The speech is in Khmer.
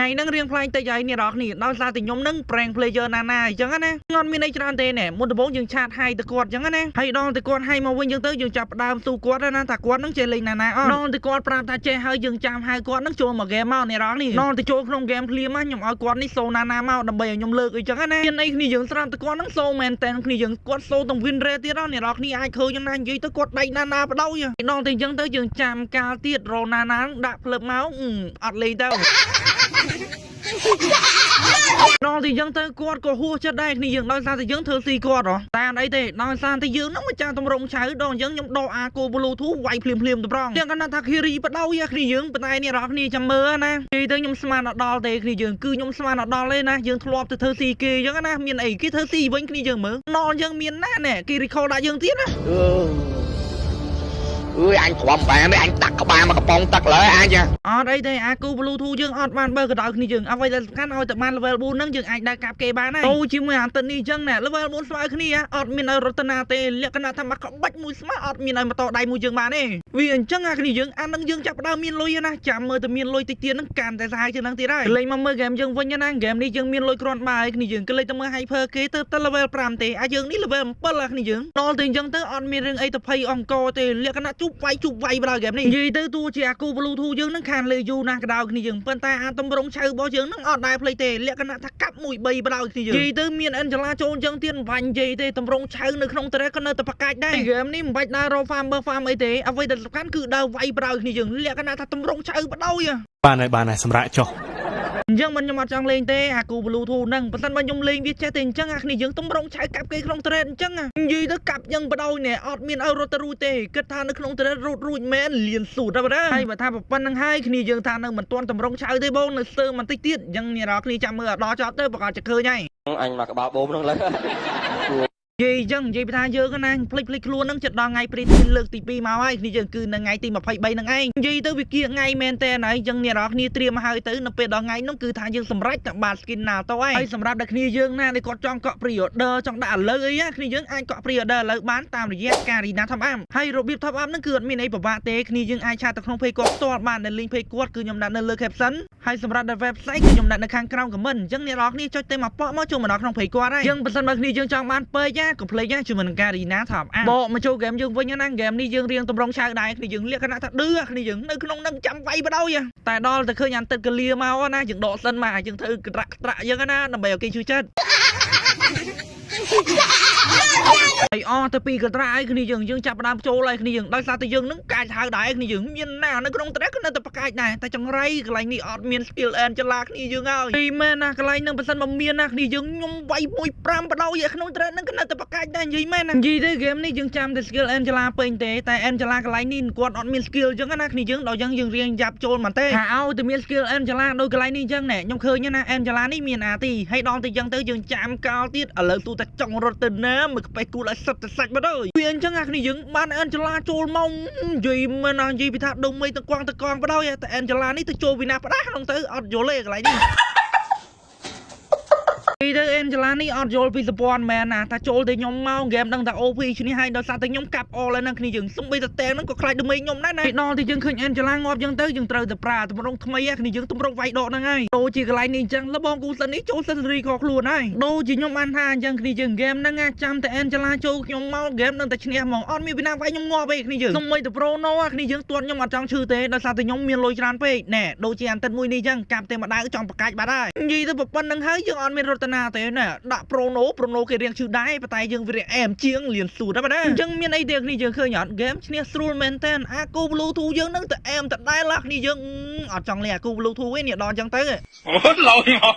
ថ្ងៃហ្នឹងរៀងប្លែកតិចហើយអ្នកនរគ្នាដោយសារតែខ្ញុំហ្នឹង prank player ណាណាអញ្ចឹងណាអត់មានអីច្រើនទេណែមុនដំបូងយើង chat hi ទៅគាត់អញ្ចឹងណាហើយដល់ទៅគាត់ hi មកវិញអញ្ចឹងទៅយើងចាប់ផ្ដើមស៊ូគាត់ណាថាគាត់ហ្នឹងចេះលេងណាណាអត់ដល់ទៅគាត់ប្រាប់ថាចេះហើយយើងចាំហៅគាត់ហ្នឹងចូលមក game មកអ្នកនរគ្នាដល់ទៅចូលក្នុង game ភ្លាមខ្ញុំឲ្យគាត់នេះសូណាណាមកដើម្បីឲ្យខ្ញុំលើកអីចឹងណាមានអីគ្នាយើងស្រាប់តែគាត់ហ្នឹងសូមែនតែនគ្នាយើងគាត់សូទាំង win rate ទៀតអ្នកនរគ្នាអាចឃើញណានិយាយទៅគាត់ដៃណាណាបដ ாய் ដល់ទៅអញ្ចឹងទៅយើងចាំកាលទៀតរណាណាដាក់ផ្លឹបមកអត់លេងទៅ ដល់ទីអញ្ចឹងទៅគាត់ក៏ហួសចិត្តដែរគ្នាយើងដោយសារតែយើងធ្វើស៊ីគាត់ហ៎តែអត់អីទេដោយសារតែយើងហ្នឹងម្ចាស់តម្រងឆៅដល់អញ្ចឹងខ្ញុំដកអាគោ Bluetooth វាយភ្លាមភ្លាមតម្រងយ៉ាងកណាថាគិរីបដោយគ្នាយើងប៉ុន្តែនេះរកគ្នាចាំមើលណានិយាយទៅខ្ញុំស្មានអត់ដល់ទេគ្នាយើងគឺខ្ញុំស្មានអត់ដល់ទេណាយើងធ្លាប់ទៅធ្វើស៊ីគេអញ្ចឹងណាមានអីគេធ្វើស៊ីវិញគ្នាយើងមើលដល់អញ្ចឹងមានណាណែគេ recall ដាក់យើងទៀតណា អឺអើយអញទ្រាំបានទេអញដាក់ក្បាលមកកំប៉ុងទឹកលើអញចា អត់អីទេអាគូ Bluetooth យើងអត់បានបើកដៅគ្នាយើងអ្វីដែលសំខាន់ឲ្យតែបាន level 4ហ្នឹងយើងអាចដើរកាប់គេបានហើយចូលជាមួយអាទិននេះអញ្ចឹងណែ level 4ស្មើគ្នាអត់មានឲ្យរតនាទេលក្ខណៈថាមកក្បាច់មួយស្មើអត់មានឲ្យម៉ូតូដៃមួយយើងបានទេវាអញ្ចឹងអាគ្នាយើងអានឹងយើងចាប់ដើមមានលុយណាចាំមើលតែមានលុយតិចទៀតហ្នឹងកាន់តែសាហាវជាងហ្នឹងទៀតហើយលេងមកមើលហ្គេមយើងវិញណាហ្គេមនេះយើងមានលុយគ្រាន់បើហើយគ្នាយើងក៏លេចទៅមើល hyper គេទៅតែ level 5ទេអាយើងនេះ level 7អាគ្នាយើងដល់ទៅអញ្ចឹងទៅអត់មានរឿងអីទៅភ័យអង្គទេលក្ខណៈជប់វាយជប់វាយបើហ្គេមនេះនិយាយទៅទោះជាអាគូ Bluetooth យើងនឹងខានលេយូរណាស់ក៏ដោយគ្នាយើងប៉ុន្តែអាតម្រងឆៅរបស់យើងនឹងអត់ដែលភ្លេចទេលក្ខណៈថាកាប់មួយ3បើដោយគ្នាយើងនិយាយទៅមាន Angela ចូលអញ្ចឹងទៀតមិនបាញ់និយាយទេតម្រងឆៅនៅក្នុងត្រេក៏នៅតែប្រកាច់ដែរហ្គេមនេះមិនបាច់ដើររក farm បើ farm អីទេអ្វីដែលសំខាន់គឺដើរវាយប្រោយគ្នាយើងលក្ខណៈថាតម្រងឆៅបដោយ បានហើយបានហើយសម្រាប់ចុះ អញ្ចឹងមិនខ្ញុំអត់ចង់លេងទេអាគូ Bluetooth ហ្នឹងប៉ិនបើខ្ញុំលេងវាចេះតែអញ្ចឹងអាគ្នាយើងតម្រង់ឆៅកាប់គេក្នុង turret អញ្ចឹងនិយាយទៅកាប់យ៉ាងបដ ாய் ណែអត់មានឲ្យរត់ទៅរួចទេគិតថានៅក្នុង turret រត់រួចមែនលៀនស៊ូតហើយបាទហើយបើថាប៉ុណ្្នឹងហើយគ្នាយើងថានៅមិនទាន់តម្រង់ឆៅទេបងនៅស្ទើរបន្តិចទៀតអញ្ចឹងអ្នកនរគ្នាចាំមើលឲ្យដល់ចប់ទៅប្រកាសจะឃើញហើយ អញមកក្បាលបូមហ្នឹងលើ និយាយអញ្ចឹងនិយាយថាយើងណាភ្លេចភ្លេចខ្លួនហ្នឹងចិត្តដល់ថ្ងៃព្រីទីលើកទី2មកហើយគ្នាយើងគឺនៅថ្ងៃទី23ហ្នឹងឯងនិយាយទៅវាគៀកថ្ងៃមែនតើហើយអញ្ចឹងអ្នកនរគ្នាត្រៀមមកហើយទៅនៅពេលដល់ថ្ងៃហ្នឹងគឺថាយើងសម្រេចតែបាន skin ណាទៅហើយហើយសម្រាប់ដល់គ្នាយើងណាដែលគាត់ចង់កក់ pre order ចង់ដាក់ឥឡូវអីណាគ្នាយើងអាចកក់ pre order ឥឡូវបានតាមរយៈ Garena Top Up ហើយរបៀប Top Up ហ្នឹងគឺអត់មានអីពិបាកទេគ្នាយើងអាច chat ទៅក្នុង page គាត់ផ្ទាល់បាននៅ link page គាត់គឺខ្ញុំដាក់នៅលើ caption ហើយសម្រាប់ដល់ website គឺខ្ញុំដាក់នៅខាងក្រោម comment អញ្ចឹងអ្នកនរគ្នាចុចទៅមកប៉ក់មកចូលមកដល់ក្នុង page គាត់ហើយអញ្ចឹងបើសិនបើគ្នាយើងចង់បានពេកណាកុំភ្លេចណាជាមួយនឹង Garena Top Up បកមកចូល game យើងវិញណា game នេះយើងរៀងតម្រង់ឆៅដែរគ្នាយើងលក្ខណៈថាឌឺគ្នាយើងនៅក្នុងនឹងចាំវាយបដ ாய் តែដល់តែឃើញអានទឹកកលាមកណាយើងដកសិនមកយើងធ្វើក្រាក់ត្រាក់អញ្ចឹងណាដើម្បីឲ្យគេជឿចិត្តហើយអស់ទៅពីកត្រាឲ្យគ្នាយើងយើងចាប់ផ្ដើមចូលឲ្យគ្នាយើងដោយសារតែយើងនឹងកាចហៅដែរគ្នាយើងមានណានៅក្នុងត្រេះក៏នៅតែប្រកាច់ដែរតែចង្រៃកន្លែងនេះអត់មាន skill Angela គ្នាយើងហើយពីមែនណាកន្លែងនឹងបើសិនមកមានណាគ្នាយើងខ្ញុំវាយមួយ5បដ ாய் ក្នុងត្រេះនឹងក៏នៅតែប្រកាច់ដែរនិយាយមែនណានិយាយទៅ game នេះយើងចាំតែ skill Angela ពេញទេតែ Angela កន្លែងនេះគាត់អត់មាន skill អញ្ចឹងណាគ្នាយើងដល់អញ្ចឹងយើងរៀងយ៉ាប់ចូលមែនទេថាឲ្យតែមាន skill Angela ដូចកន្លែងនេះអញ្ចឹងណែខ្ញុំឃើញណា Angela នេះមានអាទីហើយដល់ទៅអញ្ចឹងទៅយើងចាំកោលទៀតឥឡូវទូតែចង់រត់ទៅណាមើលក្បេះគូលឲ្យសិតតែសាច់បាត់ហើយវាអញ្ចឹងអាគ្នាយើងបាន Angela ចូលមកនិយាយមែនណានិយាយពីថាដុំមីតកងតកងបដ ாய் តែ Angela នេះទៅចូលពីណាផ្ដាស់ក្នុងទៅអត់យល់ទេកន្លែងនេះពីទៅ Angela នេះអត់យល់ពីសម្ព័ន្ធមែនណាថាចូលទៅខ្ញុំមកហ្គេមដឹងថា OP ឈ្នះហើយដោយសារតែខ្ញុំកាប់អលហើយហ្នឹងគ្នាយើងសំបីតែតែងហ្នឹងក៏ខ្លាចដមេខ្ញុំដែរណាដល់ទីយើងឃើញ Angela ងាប់ចឹងទៅយើងត្រូវតែប្រើទម្រង់ថ្មីគ្នាយើងទម្រង់វាយដកហ្នឹងហើយដូចជាកន្លែងនេះអញ្ចឹងលបងគូសិននេះចូលសិនរីខខ្លួនហើយដូចជាខ្ញុំបានថាអញ្ចឹងគ្នាយើងហ្គេមហ្នឹងចាំតែ Angela ចូលខ្ញុំមកហ្គេមនឹងតែឈ្នះហ្មងអត់មានពីណាវាយខ្ញុំងាប់ទេគ្នាយើងសំបីតែ Pro No គ្នាយើងទាត់ខ្ញុំអត់ចង់ឈឺទេដោយសារតែខ្ញុំមានលុយច្រើនពេកណែដូចជាអានតិតមួយនេះអញ្ចឹងកាប់តែម្ដៅចង់ប្រកាច់បាត់ហើយនិយាយទៅប៉ុណ្្នឹងហើយយើងអត់មានរតនាទេណែដាក់ Pro No Pro No គេរៀងឈឺដែរប៉ុន្តែយើងវារៀងអែមជាងលៀនស៊ូតដែរបាទអញ្ចឹងមានអីទេគ្នាយើងឃើញអត់ហ្គេមឈ្នះស្រួលមែនតើអាគូ Bluetooth យើងនឹងតែអែមតែដែលគ្នាយើងអត់ចង់លេងអាគូ Bluetooth ទេនេះដល់អញ្ចឹងទៅ អូឡយមក